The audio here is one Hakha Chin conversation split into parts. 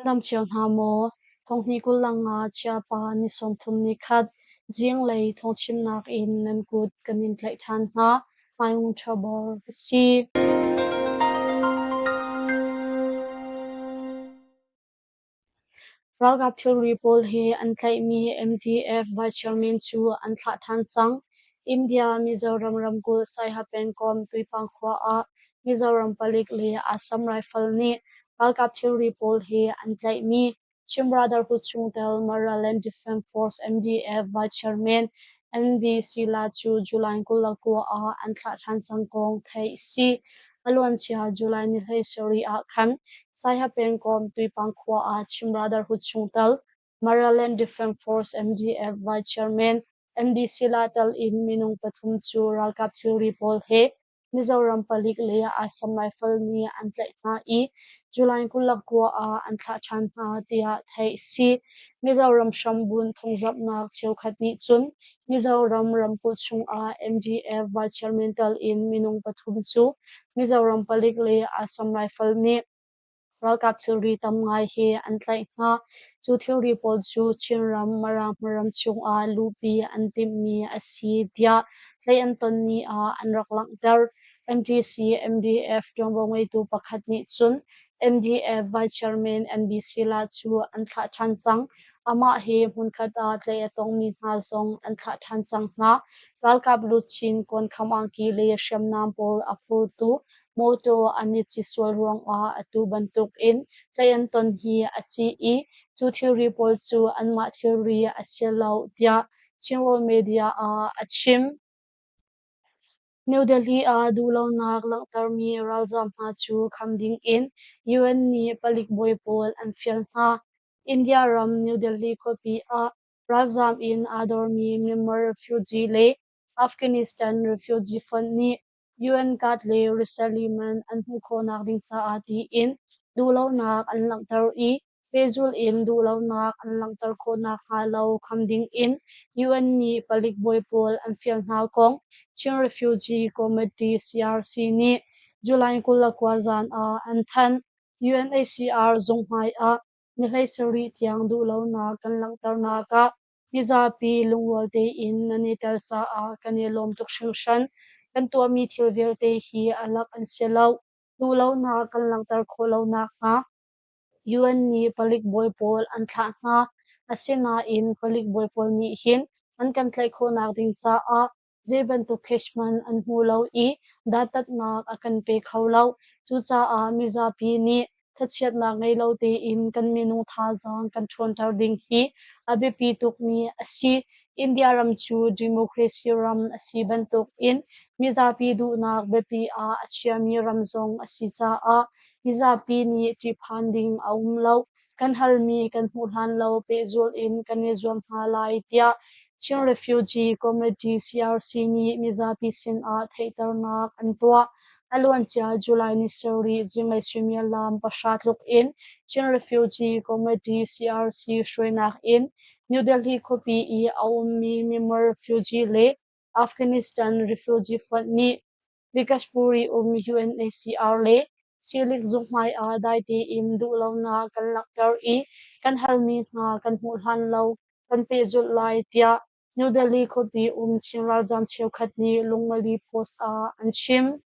dam cio hna maw? Thonghnih 25 Chiapa ni 31 zinglei thawngchimnak in nan kut kan in tlaih ṭhan hna. Hmaingung ṭhabor ka si. Ralkap thilri pawl he an tlaihmi MDF Vice Chairman cu an thlah ṭhan cang. India Mizoram ramkulh Saiha pengkomh Tuipang khua ah Mizoram palik le Assam Rifle nih ralkap thilri pawl he an tlaihmi Chin Brotherhood chungtel Maraland Defence Force MDF Vice Chairman NB Sila cu July 29 ah an thlah ṭhan cang kong theih a si. A luancia July ni 17 ah khan Saiha pengkomh Tuipang khua ah Chin Brotherhood chungtel Maraland Defence Force MDF Vice Chairman NB Sila tel in minung pathum cu ralkap thilri pawl he Mizoram palik le Assam Rifle nih an tlaih hna i July 29 ah an thlah ṭhan hna tiah theih a si. Mizoram hrambunh thawngzamhnak cheukhat nih cun Mizoram ramkulh chungah MDF Vice Chairman tel in minung pathum cu Mizoram palik le Assam Rifle nih Ralkap thilri tam ngai he an tlaih hna. Cu thilri pawl cu Chinram Mara hmaram chungah luhpi an timhmi a si tiah tlaih an ton ni ah an rak langhter. MTC MDF ṭuanvo ngeitu pakhat nih cun MDF Vice Chairman NBC La cu an thlah ṭhan cang. Amah he hmunkhat ah tlaih a tongmi hna zong an thlah ṭhan cang hna. Ralkap luchin kuankham angki le hriamnam pawl a phurtu Mawtaw an i cit sual ruangah atu bantukin tlaih an ton hi a si i cu thilri pawl cu anmah thilri a si lo tiah Chinrawl media ah a chim. New Delhi ah duhlonak langhtermi ralzaam hna cu kham dingin UN nih palik bawi pawl an fial hna. India ram New Delhi khuapi ah ralzaam in aa dormi Myanmar refugee le Afghanistan refugee fonh nih UN card le resettlement an hmuh khawhnak ding caah tiin duhlonak an langhter i pehzulh in duhlonak an langhter khawhnak hnga lo kham dingin UN nih palik bawi pawl an fial hna kong Chin Refugee Committee CRC nih July 29 zan ah an thanh. UNHCR zung hmai ah ni 17 tiang duhlonak kan langhternak ah Mizapi lungrual tein nan i tel caah kan i lawm tuk hringhran. Kan tuahmi thil vialte hi a lak an si lo. Duhlonak kan langhter khawh lo nakhnga UN nih palik bawi pawl an thlah hna. Asinain palik bawi pawl nih hin an kan tlaih khawhnak ding caah zei bantuk cash hmanh an hmu lo i dantatnak a kan pe kho lo. Cucaah mizapi nih thachiatnak ngei lo tein kan minung thazaang kan ṭhawnter ding hi a biapi tukmi a si. India ram cu democracy ram a si bantukin mizapi duhnak biapi ah a chiami ram zong a si caah mizapi nih ṭihphan ding a um lo. Kan halmi kan hmuh hlan lo pehzulh in kan i zuam hna lai tiah Chin Refugee Committee CRC nih mizapi sin ah theihternak an tuah. A luancia July ni sarih zinglei suimilam 9 tluk in Chin Refugee Committee CRC hruainak in New Delhi khuapi i a ummi Myanmar refugee le Afghanistan refugee fonh nih Bikaspuri um UNHCR le Silik zung hmai ah dai tein duhlonak kan langhter i kan halmi hna kan hmuh hlan lo kan pehzulh lai tiah New Delhi khuapi um Chin ralzaam cheukhat nih Lungmali Post ah an chim.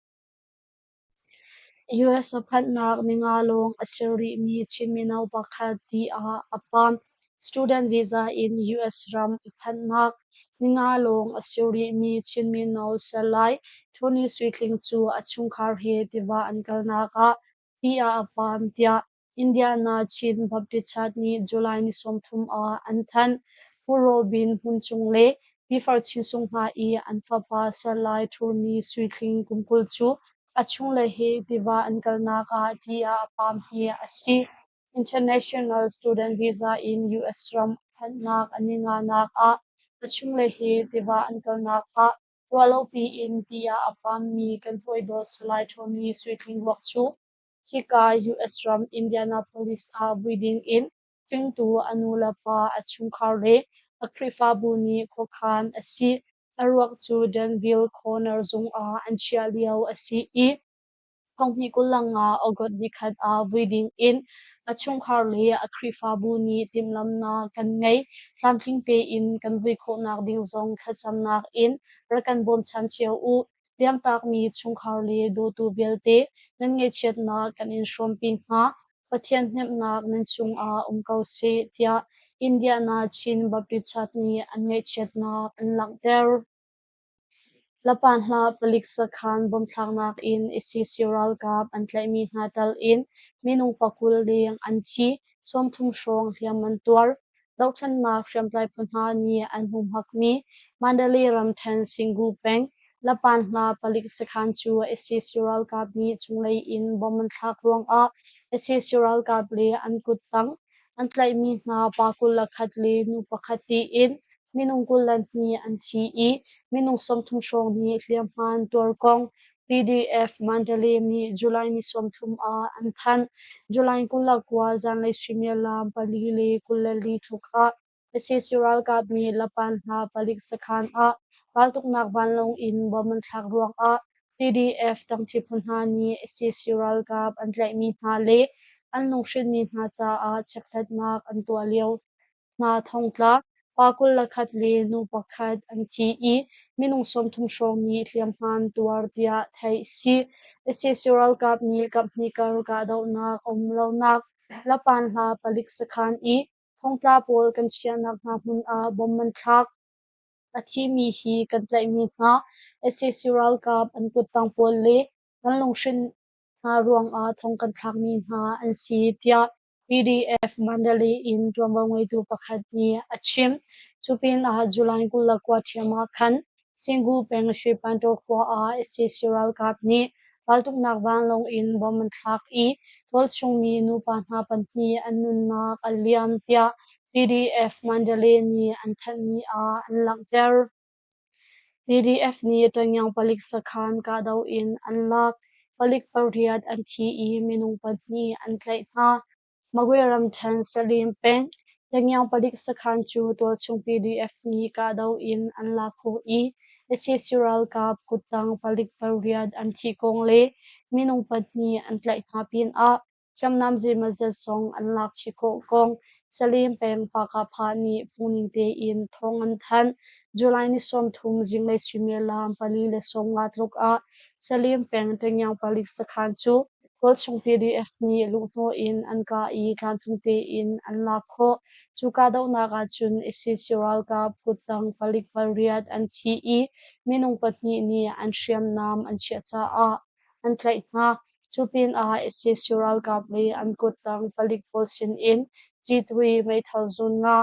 US a phanhnak ninga lawng a si rihmi Chin mino pakhat ti ah a pam. Student visa in US ram a phanhnak ninga lawng a si rihmi Chin mino Salai Tony Sui Tling cu a chungkhar he tiva an kalnak ah ti ah a pam tiah Indiana Chin Baptist Church nih July ni 30 ah an thanh. Pu Robin Hmun Cung le Pi Far Chin Sung hna i an fapa Salai Tony Sui Tling kum 20 cu a chungle he tiva an kalnak ah ti ah a pam hi a si. International Student Visa in US ram a phanhnak a ni nganak ah a chungle he tiva an kalnak ah ruahlopi in ti ah a pammi kan hawidawt Salai Tony Sui Tling ruak cu hika US ram Indianapolis ah vui dingin hringtu a nulepa, a chungkhar le a Khrihfabu nih khuakhan a si. A ruak cu Danville Corner zung ah an chiah lio a si i 2025 August nikhat ah vui dingin A chungkhar le a Khrihfabu nih timhlamhnak kan ngei. Tlamtling tein kan vui khawhnak ding zong thlacamnak in rak kan bawmchan cio u. Liamtakmi chungkhar le dawtu vialte nan ngaihchiatnak kan in hrawmpi hna. Pathian hnemhnak nan cungah um ko seh, tiah Indiana Chin Baptist Church nih an ngaihchiatnak an langhter. Lapanhlah palik sakhan bomthlaknak in ISIS ralkap an tlaihmi hna tal in minung 20 leng an thi, 30 hrawng hliam an tuar. Dohthlennak hriamtlai phu hna nih an humhakmi Mandalay ramṭhen Singu peng Lapanhlah palik sakhan cu ISIS ralkap nih cunglei in bom an thlak ruangah ISIS ralkap le an kuttang an tlaihmi hna pa 21 le nu pakhat tiin minung 22 an thi i minung 30 hrawng nih hliamhma an tuar kong PDF Mandalay nih July ni 30 ah an thanh. July 29 zanlei suimilam 4:24 tluk ah sac ralkap nih Lapan hna palik sakhan ah raltuknak vanlawng in bom an thlak ruangah PDF ṭangṭi phu hna nih sac ralkap an tlaihmi hna le an lunghrinhmi hna caah chekhlatnak an tuah lio hna thongtla pa 21 le nu pakhat an thi i minung 30 hrawng nih hliamhma an tuar tiah theih a si. Sac ralkap nih kaphnih kar kahdohnak a um lonak Lapan hla palik sakhan i thongtla pawl kan chiahnak hna hmun ah bom an thlak. A thimi hi kan tlaihmi hna sac ralkap an kuttang pawl le kan lunghrinh hna ruangah thong kan thlakmi hna an si tiah PDF Mandalay in ṭuanvo ngeitu pakhat nih a chim. Cu pinah July 29 ṭhiam ah khan Singu peng Shwepantaw khua ah sac ralkap nih raltuknak vanlawng in bom an thlak i tualchungmi nupa hna pahnih an nunnak a liam tiah PDF Mandalay nih an thanhmi ah an langhter. PDF nih Ṭangyang palik sakhan kahdoh in an lak. Palik pariat an thi i minung pahnih an tlaih hna. Magwe ramṭhen Salim peng Ṭangyang palik sakhan cu tualchung PDF nih kahdoh in an lak khawh i sac ralkap kuttang palik pariat an thih kong le minung pahnih an tlaih hna pinah Hriamnam zeimawzat zong an lak chih khawh kong Salim peng Pakapha nih phungning tein thawng an thanh. July ni 30 zinglei suimilam 4:50 tluk ah Salim peng Ṭengyang palik sakhan cu tualchung PDF nih luhhnawh in an kah i tlamtling tein an lak khawh. Cu kahdohnak ahcun sac ralkap kuttang palik pariat an thi i minung pahnih nih an hriamnam an chiah caah an tlaih hna. Cu pinah sac ralkap le an kuttang palik pawl sinin G3 meithal zun nga,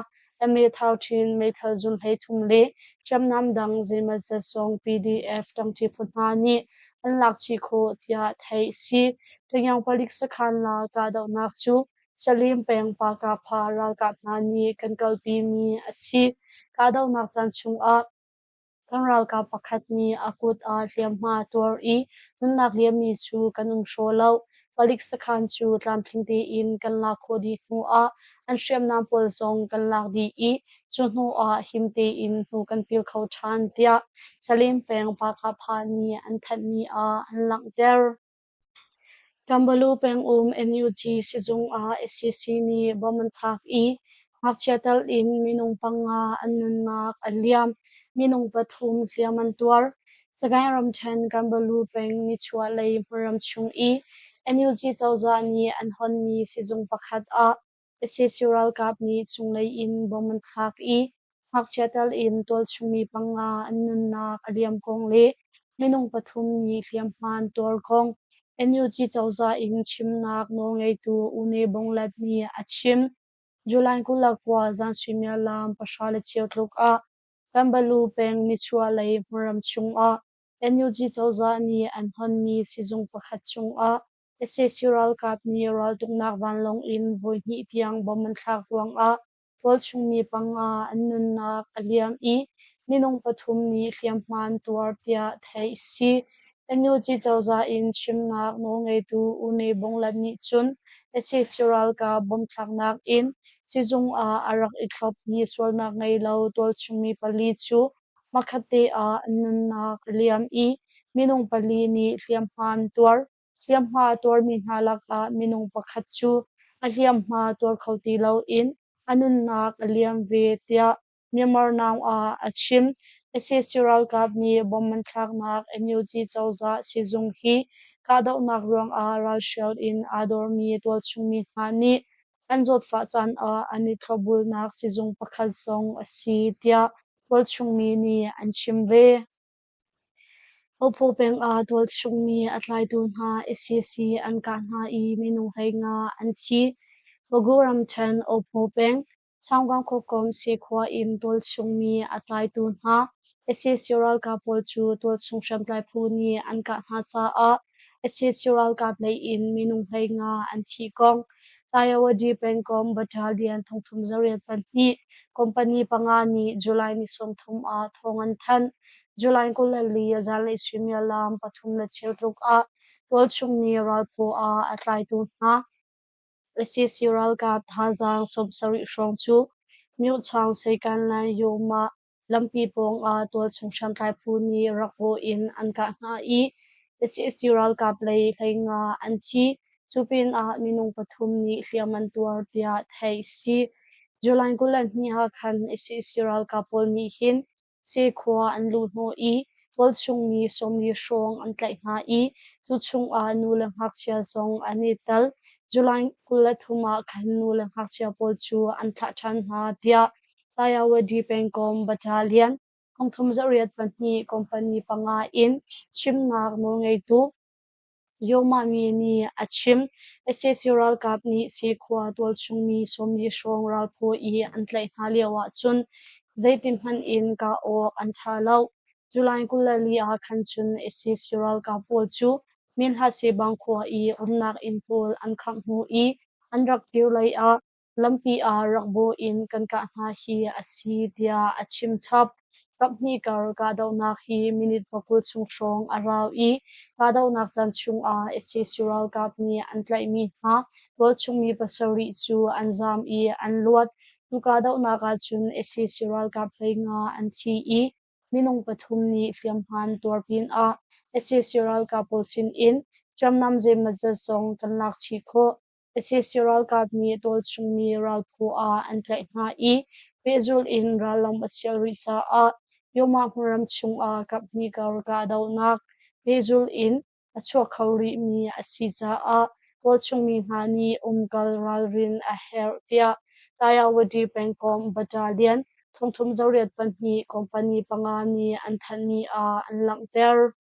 MA-13 meithal zun 33 le hriamnam dang zeimawzat zong PDF ṭangṭi phu hna nih an lak chih khawh tiah theih a si. Ṭangyang palik sakhan la kahdohnak cu Salim peng Pakapha ralkap hna nih kan kalpimi a si. Kahdohnak caan chungah Kan ralkap pakhat nih a kut ah hliamhma a tuar i nunnak liammi cu kan um hraw lo. Palik sakhan cu tlamtling tein kan lak khawh dih hnuah an hriamnam pawl zong kan lak dih i cu hnuah him tein hnu kan pil kho ṭhan, tiah Salim peng Pakapha nih an thanhmi ah an langhter. Kambalu pengum NUG sizung ah sac nih bom an thlak i ngakchia tal in minung panga an nunnak a liam, minung pathum hliam an tuar. Sagaing ramṭhen Kambalu peng nichuahlei hmunram chung i NUG cozah nih an honmi sizung pakhat ah sac ralkap nih cunglei in bom an thlak i ngakchia tal in tualchungmi panga an nunnak a liam kong le minung pathum nih hliamhma an tuar kong NUG cozah in chimnak nawlngeitu U Ne Bong Lat nih a chim. July 29 zan suimilam 10:15 tluk ah Kanbalu peng nichuahlei hmunram chungah NUG cozah nih an honmi sizung pakhat chungah sac ralkap nih raltuknak vanlawng in voihnih tiang bom an thlak ruangah tualchungmi panga an nunnak a liam i minung pathum nih hliamhma an tuar tiah theih a si. NUG cozah in chimnak nawlngeitu U Ne Bong Lat nih cun sac ralkap bom thlaknak in sizung ah a rak i thlopmi sualnak ngei lo tualchungmi pali cu hmakhatte ah an nunnak a liam i minung pali nih hliamhma an tuar. Hliamhma a tuarmi hna lakah minung pakhat cu a a hliamhma tuar kho ti loin a nunnak a liam ve, tiah Myanmar Now ah a chim. Sac ralkap nih bomb an thlaknak NUG cozah sizung hi kahdohnak ruangah ralhrial in aa dormi tualchung mi hna nih an zawtfah caan ah an i thlopbulnak sizung pakhat zong a si, tiah tualchung mi nih an chim ve. Ophaw peng ah tualchung mi a tlaitu hna sac an kah hna i minung 15 an thi. Bago ramṭhen Ophaw peng Chaunggang khuakomh Sikhua in tualchung mi a tlaitu hna sac ralkap pawl cu tualchung hriamtlai phu nih an kah hna caah sac ralkap lei in minung 15 an thih kong Tayawadi pengkomh Battalion 38 2 company panga nih July ni 30 ah thawng an thanh. July 24 zanlei suimilam pathum le cheu tluk ah tualchung mi ralphaw ah a tlaitu hna sac ralkap thazaang 70 hrawng cu Myochaung Seikanlan Yoma lampi pawngah tualchung hriamtlai phu nih rakbawh in an kah hna i sac ralkap lei 15 an thi. Cu pinah minung pathum nih hliam an tuar tiah theih a si. July 22 ah khan sac ralkap pawl nih hin Sekhua an luh hnawh i tualchung mi 40 hrawng an tlaih hna i cu chungah nu le ngakchia zong an i tel. July 23 ah khan nu le ngakchia pawl cu an thlah ṭhan hna, tiah Tayawadi pengkomh Battalion 38 2 company panga in chimnak nawlngeitu Yomami nih a chim. Sac ralkap nih Sekhua tualchung mi 40 hrawng ralphaw i an tlaih hna lio ahcun zeitihmanh in kah awk an ṭha lo. July 24 ah khan cun sac ralkap pawl cu Minhlasebang khua i umnak inn pawl an khangh hnu i an rak kir lei ah lampi ah rakbawh in kan kah hna hi a si, tiah a chim chap. Kaphnih kar kahdohnak hi minute 20 chung hrawng a rau i kahdohnak caan chungah sac ralkap nih an tlaihmi hna tualchung mi pasarih cu an zaam i an luat. Cu kahdohnak ahcun sac ralkap 15 an thi i minung pathum nih hliamhma an tuar pinah sac ralkap pawl sinin hriamnam zeimawzat zong kan lak chih khawh. Sac ralkap nih tualchungmi ralphaw ah an tlaih hna i pehzulh in rallam a sial rih caah Yoma hmunram chungah kaphnih kar kahdohnak pehzulh in a chuak kho rihmi a si caah tualchungmi hna nih umkal ralrin a herh, tiah Tayawadi pengkomh Battalion 38 2 company panga nih an thanhmi ah an langhter.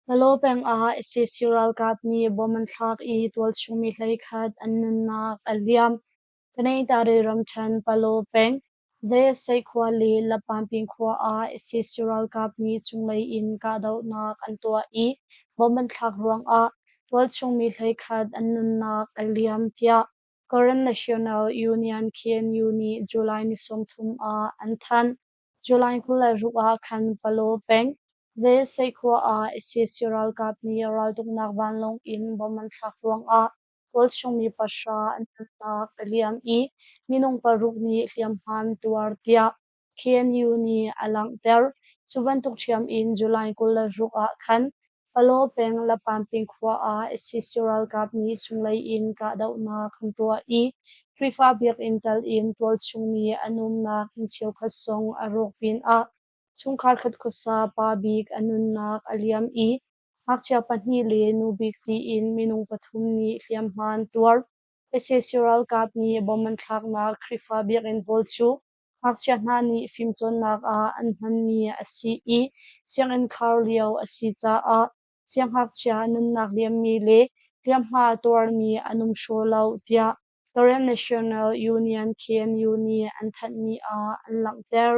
Palaw peng ah sac ralkap nih bomb an thlak i tualchung mi 11 an nunnak a liam. Tanaytari ramṭhen Palaw peng Zayasai khua le Lapanpin khua ah sac ralkap nih cunglei in kahdohnak an tuah i bomb an thlak ruangah tualchung mi 11 an nunnak a liam, tiah Karen National Union KNU nih July ni 30 ah an thanh. July 26 ah khan Palaw peng Zayasai khua ah sac ralkap nih raltuknak vanlawng in bomb an thlak ruangah tualchung mi pahra an nunnak a liam i minung paruk nih hliamhma an tuar, tiah KNU nih a langhter. Cu bantuk ṭhiam in July 26 ah khan Palaw peng Lapanping khua ah sac ralkap nih cunglei in kahdohnak an tuah i Khrihfa biakinn tal in tualchung mi an umnak inn cheukhat zong a rawk pinah chungkhar khat khuasa pa bik a nunnak a liam i ngakchia pahnih le nu bik tiin minung pathum nih hliamhma an tuar. Sac ralkap nih bomb an thlaknak Khrihfa biakinn pawl cu ngakchia hna nih fimcawnnak ah an hmanmi a si i sianginn khar lio a si caah siangngakchia nunnak liammi le hliamhma tuarmi an um hraw lo, tiah Karen National Union KNU nih an thanhmi ah an langhter.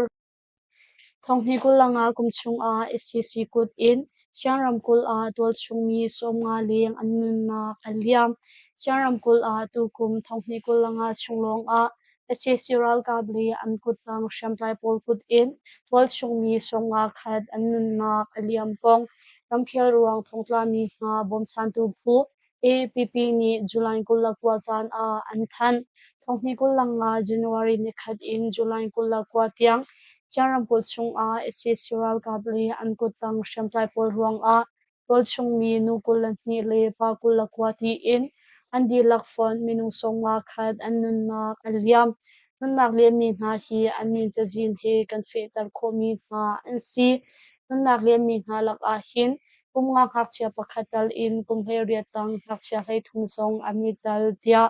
2025 kum chungah sac kut in Shan ramkulh ah tualchungmi 50 leng an nunnak a liam. Shan ramkulh ah tukum 2025 chung lawngah sac ralkap le an kuttang hriamtlai pawl kut in tualchungmi 51 khat an nunnak a liam kong ramkhel ruang thongtlami hna bawmchantu phu AAPP nih July 29 caan ah an thanh. 2025 January nikhat in July 29 tiang Chin ramkulh chungah sac ralkap le an kuttang hriamtlai pawl ruangah tualchungmi nu 22 le pa 29 tiin An dihlak fonh minung sawmnga khat an nunnak a liam. Nunnak liammi hna hi an min cazin he kan fehter khawhmi hna an si. Nunnak liammi hna lakah hin kum nga ngakchia pakhat tal in kum 18 tang ngakchia 33 zong an i tel tiah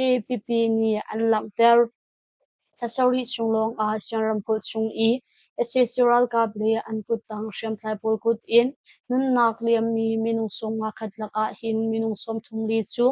AAPP nih an langhter. Thla sarih chung lawngah Shan ramkulh chung i sac ralkap le an kuttang hriamtlai pawl kut in nunnak liammi minung sawmnga khat lakah hin minung 34 cu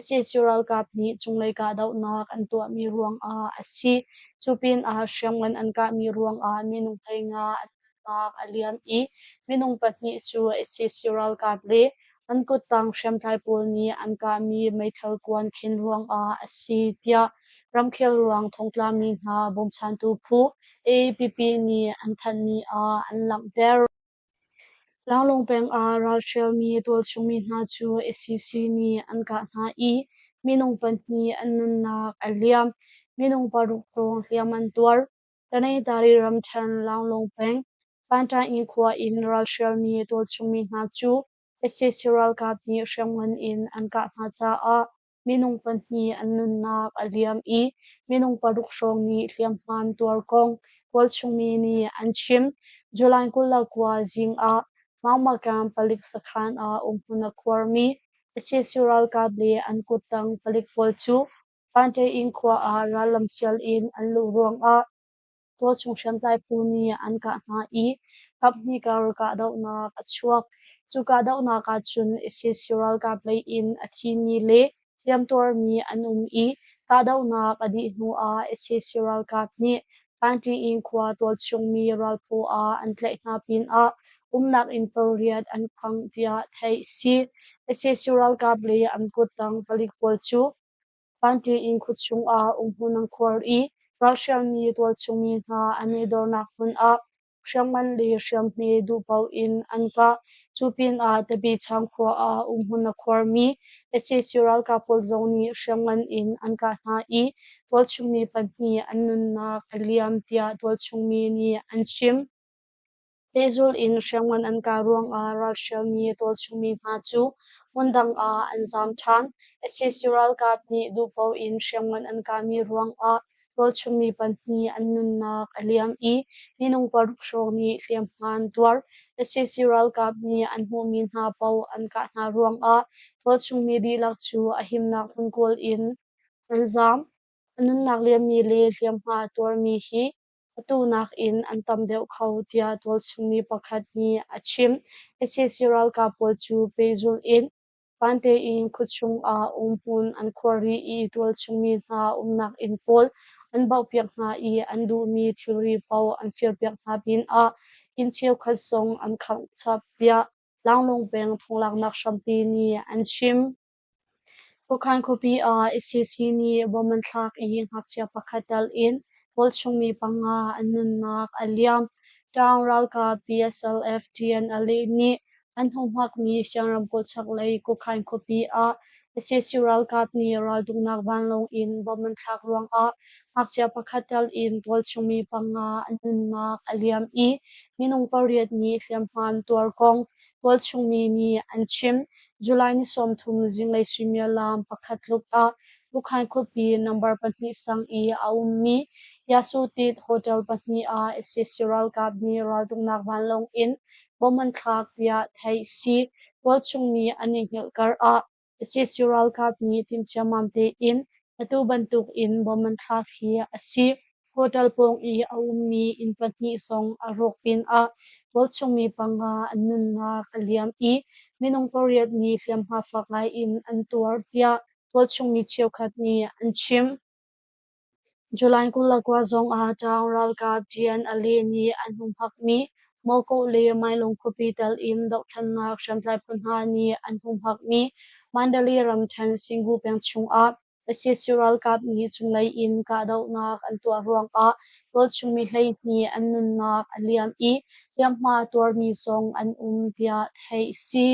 sac ralkap nih cunglei kahdohnak an tuahmi ruangah a si. Cu pinah hriamngan an kahmi ruangah minung 15 an nunnak a liam i minung pahnih cu sac ralkap le an kuttang hriamtlai pawl nih an kahmi meithal kuan khin ruangah a si tiah ramkhel ruang thongtlami hna bawmchantu phu AAPP nih an thanhmi ah an langhter. Tlanglawng peng ah ralhrialmi tualchungmi hna cu sac nih an kah hna i minung pahnih an nunnak a liam. Minung paruk hrawng hliam an tuar. Tanetari ramṭhen Launglung peng, Panṭaing khua in ralhrialmi tualchungmi hna cu sac ralkap nih hriamngan in an kah hna caah minung pahnih an nunnak a liam i minung paruk hrawng nih hliamhma an tuar kong tualchungmi nih an chim. July 29 zing ah Maungmakam palik sakhan ah umhmun a khuarmi sac ralkap le an kuttang palik pawl cu Panṭaing khua ah rallam sial in an luh ruangah tualchung hriamtlai phu nih an kah hna i kaphnih kar kahdohnak a chuak. Cu kahdohnak ahcun sac ralkap lei in a thimi le hliamtuarmi an um i kahdohnak a dih hnuah sac ralkap nih Panṭaing khua tualchungmi ralphaw ah an tlaih hna pinah umnak inn pariat an khangh tiah theih a si. Sac ralkap le an kuttang palik pawl cu Panṭiin khuachung ah umhmun an khuar i ralhrialmi tualchungmi hna an i dornak hmun ah hriamngan le hriamhme duhpaoh in an kah. Cu pinah Tabichang khua ah umhmun a khuarmi sac ralkap pawl zong nih hriamngan in an kah hna i tualchungmi pahnih an nunnak a liam tiah tualchungmi nih an chim. Pehzulh in hriamngan an kah ruangah ralhrialmi tualchungmi hna cu hmundang ah an zaam ṭhan. Sac ralkap nih duhpaoh in hriamngan an kahmi ruangah tualchungmi pahnih an nunnak a liam i minung paruk hrawng nih hliamhma an tuar. Sac ralkap nih an hmuhmi hna paoh an kah hna ruangah tualchungmi dihlak cu a himnak hmun kawl in an zaam. A nunnak liammi le hliamhma a tuarmi hi atu nakin an tam deuh kho tiah tualchungmi pakhat nih a chim. Sac ralkap pawl cu pehzulh in Pantein khuachung ah umhmun an khuar rih i tualchungmi hna umnak inn pawl an bauhpiak hna i an duhmi thilri paoh an firpiak hna pinah inn cheukhat zong an khangh chap tiah Tlanglawng peng thonglaknak hrampi nih an chim. Khuakhan khuapi ah sac nih bom an thlak i ngakchia pakhat tel in tualchungmi panga an nunnak a liam. Ṭaung ralkap PSLF TNLA nih an humhakmi Shan ramkulh chaklei Kukhain khuapi ah sac ralkap nih raltuknak vanlawng in bom an thlak ruangah ngakchia pakhat tel in tualchungmi panga an nunnak a liam i minung pariat nih hliamhma an tuar kong tualchungmi nih an chim. July ni 30 zinglei suimilam pakhat tluk ah Bukhain khuapi number pahnih sang i a ummi Yasutit Hotel pahnih ah sac ralkap nih raltuknak vanlawng in bom an thlak tiah theih si. Tualchungmi an i hngilh kar ah sac ralkap nih timhciammam tein atu bantuk in bom an thlak hi a si. Hotel pawng i a ummi inn pahnih zong a rawk pinah tualchungmi panga an nunnak a liam i minung pariat nih hliamhma fak ngai in an tuar tiah tualchungmi cheukhat nih an chim. July 29 zongah Ṭaung ralkap TNLA nih an humhakmi Mawkawh le Mailung khuapi tel in dohthlennak hriamtlai phu hna nih an humhakmi Mandalay ramṭhen Singu peng chungah sac ralkap nih cunglei in kahdohnak an tuah ruangah tualchungmi 12 an nunnak a liam i hliamhma tuarmi zong an um tiah theih a si.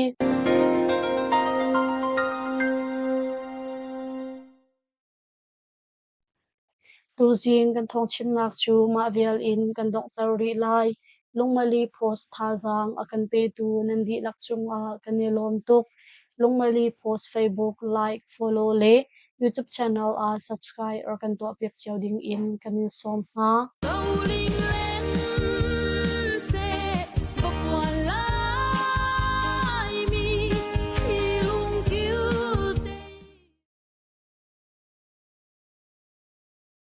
Tuzing kan thawngchimnak cu mah vial in kan donghter rih lai. Lungmali Post thazaang a kan petu nan dihlak cungah kan i lawm tuk. Lungmali Post Facebook like, follow le YouTube channel ah subscribe rak kan tuahpiak cio ding in kan in sawm hna.